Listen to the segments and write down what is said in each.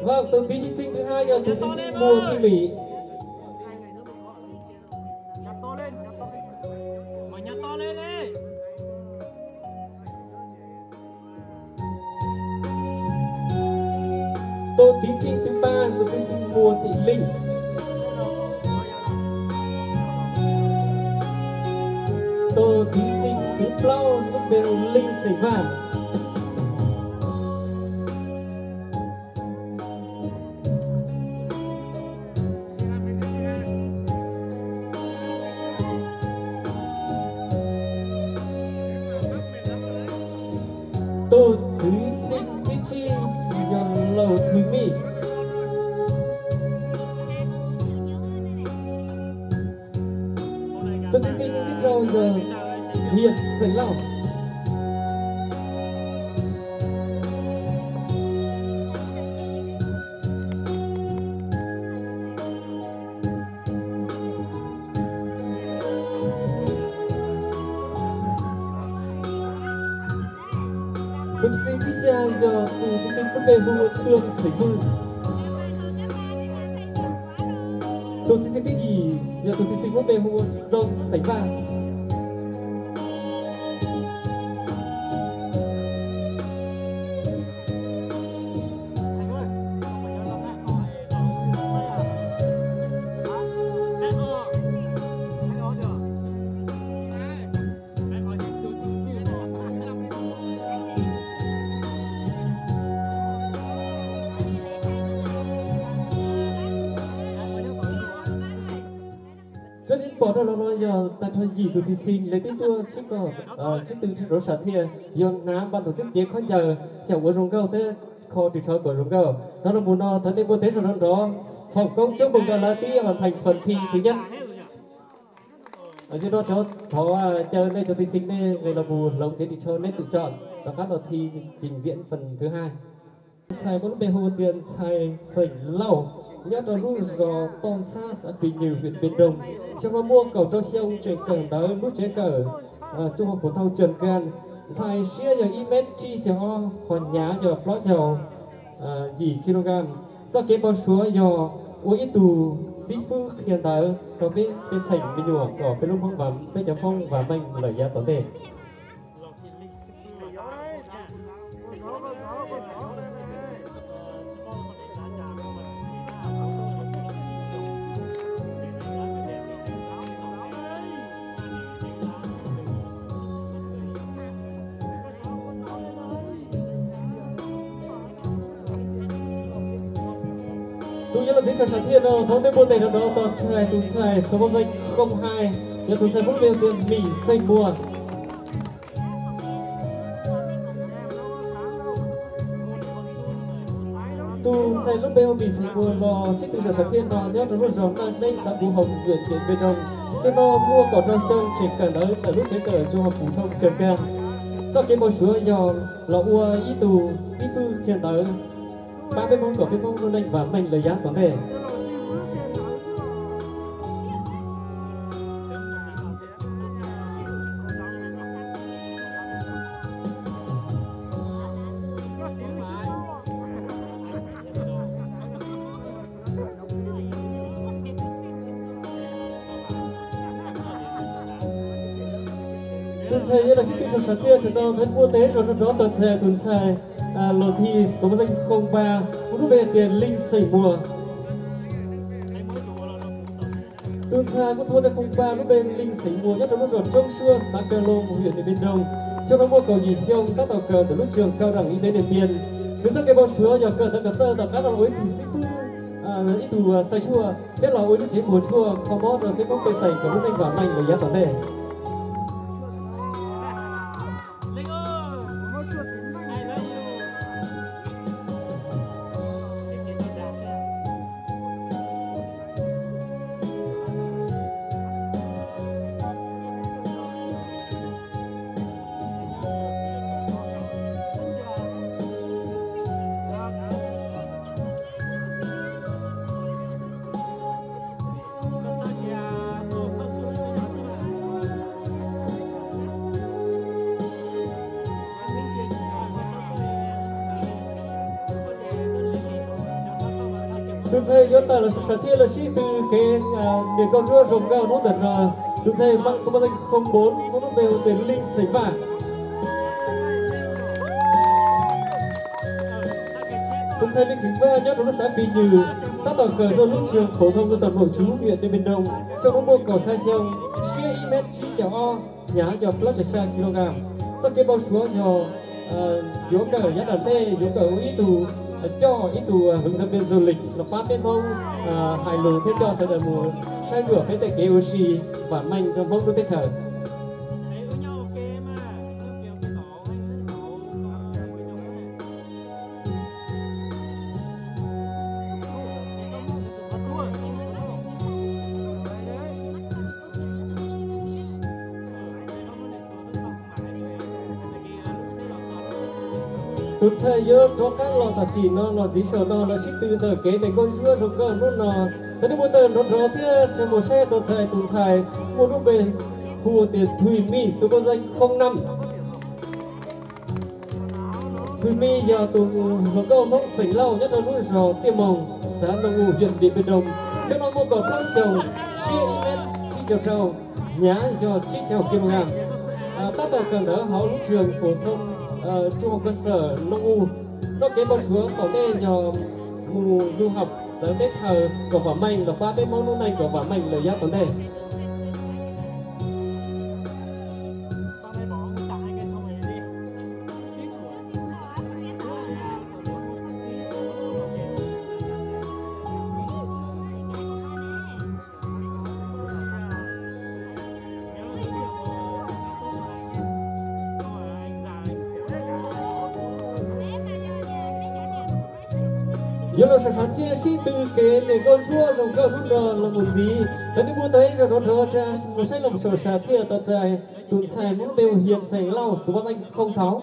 Vâng, tus thí sinh thứ hai là tus thí sinh Mùa Thị Mỹ. Tus thí sinh thứ ba, tus thí sinh Mùa Thị Linh. Tus thí sinh thứ plaub, lub npe hu Linh Seng Vaj. Tus thí sinh thứ tư là Lầu Thùy My. Tus thí sinh thứ sáu là Hiền Seng Lauj. Tus thí sinh thứ sáu là tus thí sinh lub npe hu ua Trương Seng Vư. Tus thí sinh thứ bảy là tus thí sinh lub npe hu ua Dông Seng Vaj. Tsob ib pom rau los no yog tag nrho yim tus thí sinh lawv twb tuaj sib koom, sib tw rau sam thiaj yog hnav npaj tus txib cev khaub ncaws xyaum ua zoo nkauj thiab kho ris tsho kom zoo nkauj. Hnub no mus no thov nej npuaj teb zog nrov nrov, phòng công chúc mừng rau lawv twb hoàn thành phần thi thứ nhất. Yog no thov caw nej cov thí sinh nej nqis los mus hloov cev ris tsho nej twm tsom rov qab los thi trình diễn phần thứ hai. Ntxhais muaj lub npe hu tias ntxhais Xeem Lauj, nyob rau lub zos Toj Ntxhab, xã Pì Nhừ, huyện Điện Biên Đông. Xyoo no muaj kaum rau xyoo, tseem kawm ntawv lub tsev kawm trung học phổ thông Trần Can. Ntxhais siab yog ib met tsib caug ob, hos hnyav yog plaub caug yim kilogram. Txoj kev npau suav yog ua ib tug xib fwb qhia ntawv rau peb pej xeem me nyuam kom peb lub Hmoob, peb cov Hmoob vam meej lawm yav tom ntej. Tus yog los tib sawv sam thiaj no thov nej npuaj tes nrov nrov tos ntxhais, tus ntxhais số báo danh không hai, yog tus ntxhais muaj lub npe tias Mim Xeem Muas. Tus ntxhais lub npe hu Mim Xeem Muas los sib tw sawv sam thiaj no nyob rau lub zos Naj Neb, xã Phú Hồng, huyện Điện Biên Đông. Xyoo no muaj kaum rau xyoo, tseem kawm ntawv ntawm lub tsev kawm trung học phổ thông Trần Can. Txoj kev npau suav yog los ua ib tug xib fwb qhia ntawv pab peb Hmoob kom peb Hmoob lub neej vam meej lawm yav tom ntej. Tus ntxhais yog los sib tw sawv sam thiaj sawv no thov npuaj tes zog nrov nrov tos ntxhais, tus ntxhais los thi số báo danh không ba, muaj lub npe tias Linh Xeem Muas. Tus ntxhais muaj số báo danh không ba lub npe Linh Xeem Muas nyob rau lub zos Trống Suối, xã Kơ Lông, huyện Điện Biên Đông. Xyoo no muaj kaum yim xyoo, tab tom kawm ntawm lub trường Cao đẳng Y tế Điện Biên. Nws txoj kev npau suav yog kawm ntawv kom txawj tom qab no los ua ib tug xib fwb, ib tug xaiv tshuaj, thiab los ua ib lub tsev muag tshuaj kho mob rau peb Hmoob pej xeem kom lub neej vam meej lawm yav tom ntej. Tus ntxhais yuav tawm los sawv thiaj los sib tw kev niam nkauj ntsuab zoo nkauj hnub ntawm no. Tus ntxhais mang số báo danh không bốn, muaj lub npe hu tias Linh Xeem Vaj. Tus ntxhais Linh Xeem Vaj nyob rau lub xã Phi Như, tab tom kawm rau lub trường phổ thông dân tộc nội trú huyện Điện Biên Đông, xyoo no muaj kaum xya xyoo, siab ib mev tsib caug ob, hnyav yog plaub caug xya kilogram. Txoj kev npau suav yog yuav kawm yav tom ntej yuav kawm ua ib tug coj ib tug hướng dẫn viên du lịch los pab peb Hmoob hais lus thiab coj sawv daws mus saib ntsuam peb tej kev ua si vam meej rau Hmoob lub teb chaws. Tus ntxhais yuav rov qab los tam sim no los ntxiv saum no los sib tw ntawm kev niam nkauj ntsuab zoo nkauj hnub no. Cov nej muaj tawm nrov nrov thiab tseem mus saib tus ntxhais, tus ntxhais muaj lub npe hu tias Thùy My, số báo danh không năm. Thùy My yog tus hluas nkauj Hmoob xeem Lauj nyob rau lub zos Tiaj Moos, xã Nông U, huyện Điện Biên Đông. Xyoo no muaj kaum plaub xyoos, siab ib mev tsib caug rau, hnyav yog tsib caug kilogram. Tab tom kawm ntawv hauv lub trường phổ thông trung học cơ sở Nông U. Txoj kev npau suav tom ntej yog mus du học txawv teb chaws kom vam meej los pab peb Hmoob lub neej kom vam meej lawm yav tom ntej. Yuav los sawv sawv thiaj sib tw kev niam nkauj ntsuab zoo nkauj hnub no los mus ntxiv. Cov nej muaj tawm ib zaug nrov nrov tsa mus saib los sawv sawv thiaj tau txais tus ntxhais muaj lub npe hu Hiền Xeem Lauj, số báo danh không sáu.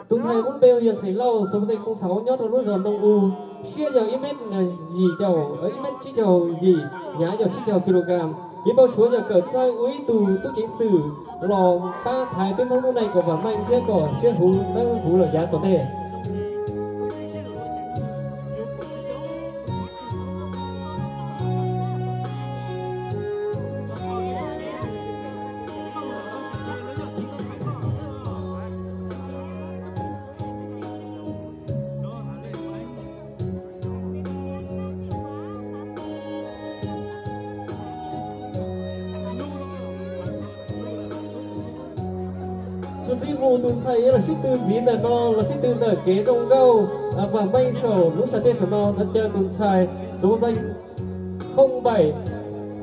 Tus ntxhais muaj lub npe hu Hiền Xeem Lauj, số báo danh không sáu, nyob rau lub zos Nông U, siab yog ib mev yim caum, ib mev tsib caug yim, hnyav yog tsib caug kilogram. Kev npau suav yog kawm txawj ua ib tug tub ceev xwm los pab thaiv peb Hmoob lub neej kom vam meej thiab kom ntsiab huv dawb huv lawm yav tom ntej. Txuas ntxiv mus tus ntxhais yuav los sib tw ntxiv ntawm no los sib tw ntawm kev zoo nkauj vam meej saum lub sam thiaj saum no, thov caw tus ntxhais số danh không bảy,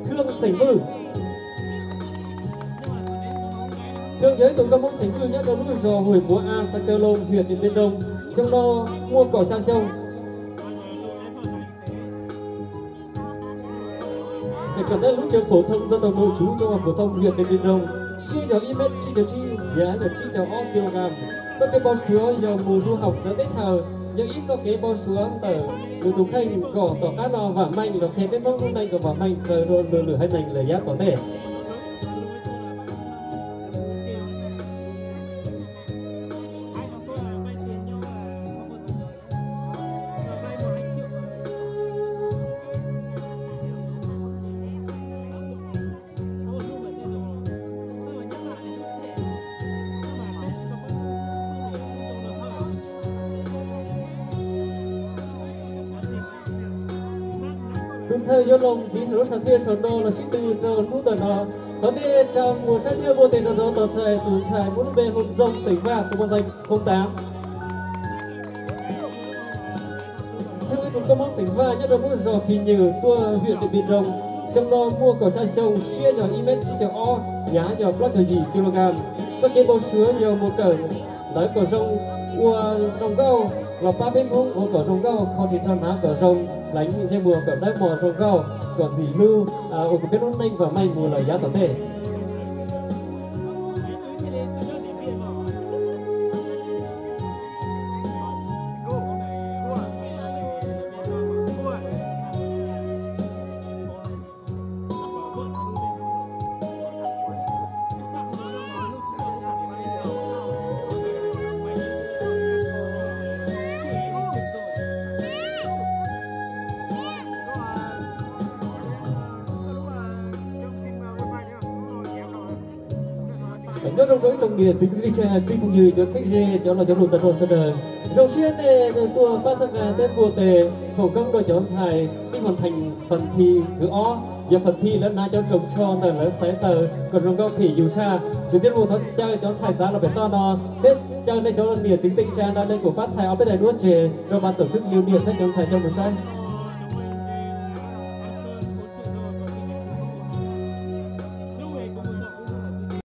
Thương Xeem Vwj. Thương yog ib tug nkauj Hmoob xeem Vwj nyob rau lub zos Hùi Muav A, xã Cơ Lông, huyện Điện Biên Đông, xyoo no muaj kaum xya xyoo. Tseem kawm ntawv lub trường phổ thông dân tộc nội trú trung học phổ thông huyện Điện Biên Đông, siab yog ib mev tsib caug tsib, hnyav yog tsib caug ob kilogram. Txoj kev npau suav yog mus du học txawv teb chaws, yog ib txoj kev npau suav ntawm nws tus kheej kom tom qab no vam meej los qhia peb Hmoob lub neej kom vam meej raws rau lwm lwm haiv neeg lawm yav tom ntej. Tus ntxhais yuav los ntxiv saum lub sam thiaj saum no los sib tw rau hnub ntawm no. Thov nej tsa mus saib thiab muaj tes nrov nrov tos txais tus ntxhais muaj lub npe hu Ntxoo xeem Vaj, số báo danh không tám. Xib hwb tus koj Hmoob xeem Vaj nyob rau lub zos Phis Nyws tuaj huyện Điện Biên Đông, xyoo no muaj kaum xya xyoo, siab yog ib mev tsib caug ob, hnyav yog plaub caug yim kilogram. Txoj kev npau suav yog mus kawm ntawv kom zoo, ua zoo nkauj los pab peb Hmoob ua kom zoo nkauj, kho ris tsho hnav kom zoo, leev ntsej muag kom dawb mos zoo nkauj, kom ntxim hlub, ua kom peb lub neej vam meej mus lawm yav tom ntej. Nyob zoo rau ib tsoom niam txiv kwv tij phooj ywg cov txheeb ze cov laus cov hluas tag nrho sawv daws. Zoo siab nej tuaj pab txhawb nqa thiab npuaj tes foom koob rau cov ntxhais pib hoàn thành phần thi thứ ob, yog phần thi lawv hnav cov nroos tsho ntawm lawv xaiv xaws kom zoo nkauj phim yus tshaj. Tsuas thiab mus thov caw cov ntxhais txav los pem toj no thiab caw nej cov niam txiv teej tsa nrog nej kuas pab txhais ob peb daim duab tseg rau ban tổ chức liu niam thiab cov ntxhais coj mus saib.